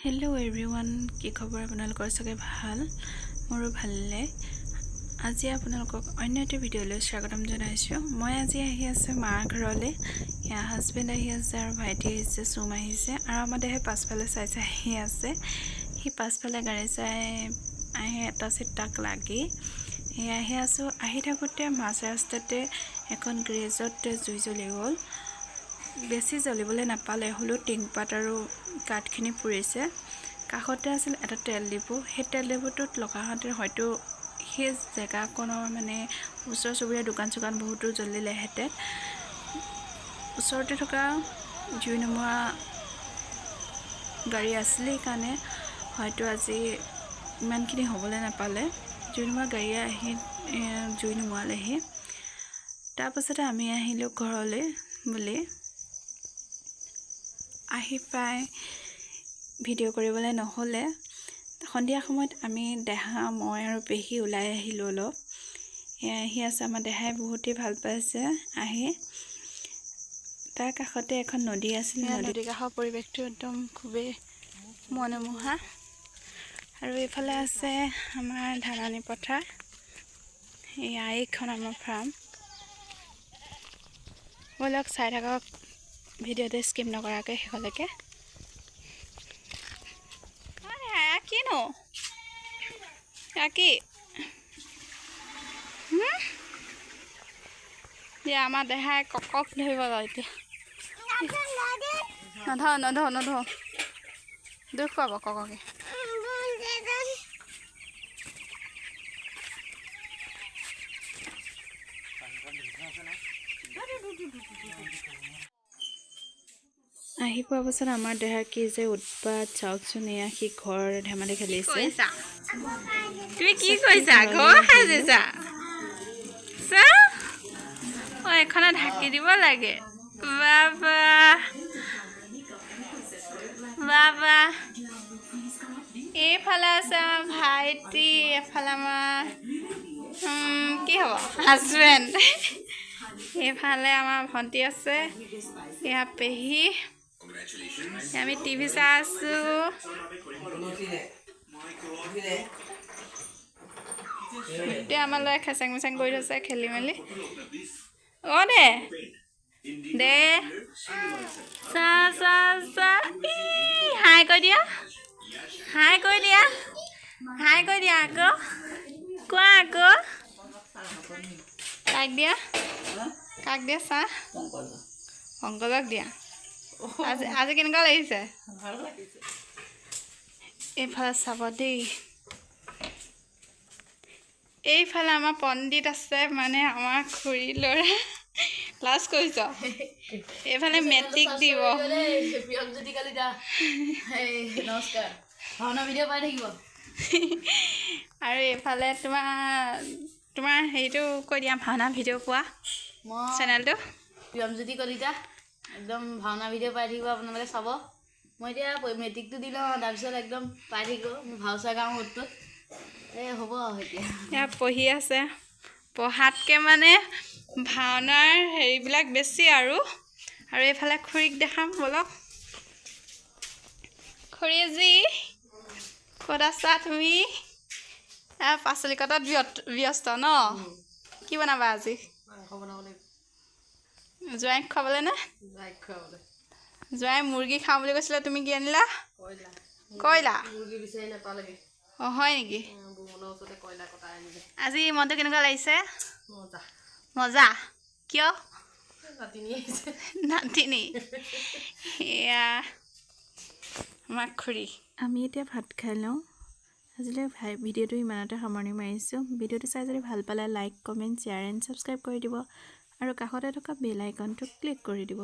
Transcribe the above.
Hello' everyone, কি খবৰ আপোনালোকৰ? চাগে ভাল, মোৰো ভালে। আজি আপোনালোকক অন্য এটা ভিডিঅ'লৈ স্বাগতম জনাইছোঁ। মই আজি আহি আছোঁ মাৰ ঘৰলৈ। এয়া হাজবেণ্ড আহি আছে আৰু ভাইটি আহিছে, চুম আহিছে আৰু আমাৰ দেহে পাছফালে চাই চাই আহি আছে। সি পাছফালে গাড়ী চাই আহি এটা চিট তাক লাগি সেয়া আহি আছোঁ। আহি থাকোঁতে মাজ ৰাস্তাতে এখন গেৰেজত জুই জ্বলি গ'ল। বেছি জ্বলিবলৈ নাপালে, হ'লেও টিংপাত আৰু কাঠখিনি পুৰিছে। কাষতে আছিল এটা তেল ডিপু। সেই তেল ডিপুটোত লগাহঁতে হয়তো সেই জেগাকণৰ মানে ওচৰ চুবুৰীয়া দোকান চোকান বহুতো জ্বলিলেহেঁতেন। ওচৰতে থকা জুই নুমুৱা গাড়ী আছিলেই কাৰণে হয়তো আজি ইমানখিনি হ'বলৈ নাপালে। জুই নুমুৱা গাড়ীয়ে আহি জুই নুমুৱালেহি। তাৰপাছতে আমি আহিলোঁ ঘৰলৈ বুলি। আহি পাই ভিডিঅ' কৰিবলৈ নহ'লে। সন্ধিয়া সময়ত আমি দেহা, মই আৰু পেহী ওলাই আহিলোঁ অলপ। এয়া আহি আছে আমাৰ দেহাই, বহুতেই ভাল পাইছে আহি। তাৰ কাষতে এখন নদী আছিল। নদীৰ কাষৰ পৰিৱেশটো একদম খুবেই মনোমোহা। আৰু এইফালে আছে আমাৰ ধাননি পথাৰ। এয়া এইখন আমাৰ ফাৰ্ম। ব'লক চাই থাকক ভিডিঅ'টো স্কিপ নকৰাকৈ শেষলৈকে। কিনো কি দিয়া আমাৰ দেহাই কক ধৰিব এতিয়া। নধৰ নধৰ নধৰ, দুখ পাব ককে। আহি পোৱাৰ পাছত আমাৰ দেহাৰ কি যে উৎপাত চাওকচোন। এয়া সি ঘৰ ধেমালি খেলিছে। তুমি কি কৰিছা? ঘৰ সাজিছা? অ, এইখনে ঢাকি দিব লাগে। বাবা বাবা, এইফালে আছে আমাৰ ভাইটি, এফালে আমাৰ কি হ'ব হাজবেণ্ড, এইফালে আমাৰ ভণ্টি আছে, এয়া পেহী। আমি টিভি চাই আছোঁ। গোটেই আমাৰ ল'ৰাই খেচেং মেচেং কৰি থৈছে খেলি মেলি। অ দে দে, চা চা চা, হাই কৈ দিয়া, হাই কৈ দিয়া, হাই কৈ দিয়া আকৌ, কোৱা আকৌ। কাক দিয়া? কাক দিয়া চাহ? পংকজক দিয়া। আজি আজি কেনেকুৱা লাগিছে? এইফালে চাব দেই, এইফালে আমাৰ পণ্ডিত আছে, মানে আমাৰ খুৰী ল'ৰা। লাজ কৰিছ? এইফালে মেট্ৰিক দিব। আৰু এইফালে তোমাৰ তোমাৰ হেৰিটো কৈ দিয়া, ভাওনা ভিডিঅ' পোৱা চেনেলটো প্ৰিয়মজ্যোতি কলিতা। একদম ভাওনা ভিডিঅ' পাই থাকিব আপোনালোকে চাব। মই এতিয়া মেট্ৰিকটো দি লওঁ, তাৰপিছত একদম পাই থাকিব। মোৰ ভাওচা গাঁও উত্তত এই হ'ব আৰু। এতিয়া পঢ়ি আছে, পঢ়াতকৈ মানে ভাওনাৰ হেৰিবিলাক বেছি। আৰু আৰু এইফালে খুৰীক দেখাম ব'লক। খুৰীজী ক'ত আছা তুমি? পাচলি কটাত ব্যস্ত ন? কি বনাবা আজি? জোঁৱাইক খুৱাবলৈ নে? জোঁৱাই মুৰ্গী খাওঁ বুলি কৈছিলে, তুমি কি আনিলা? কয়লা। অঁ হয় নেকি? আজি মনটো কেনেকুৱা লাগিছে? মজা। কিয়? নাতিনী। এয়া আমাৰ খুৰী। আমি এতিয়া ভাত খাই লওঁ। আজিলৈ ভিডিঅ'টো ইমানতে সামৰণি মাৰিছোঁ। ভিডিঅ'টো চাই যদি ভাল পালে like, comment, share and subscribe কৰি দিব আৰু কাষতে থকা বেল আইকনটো ক্লিক কৰি দিব।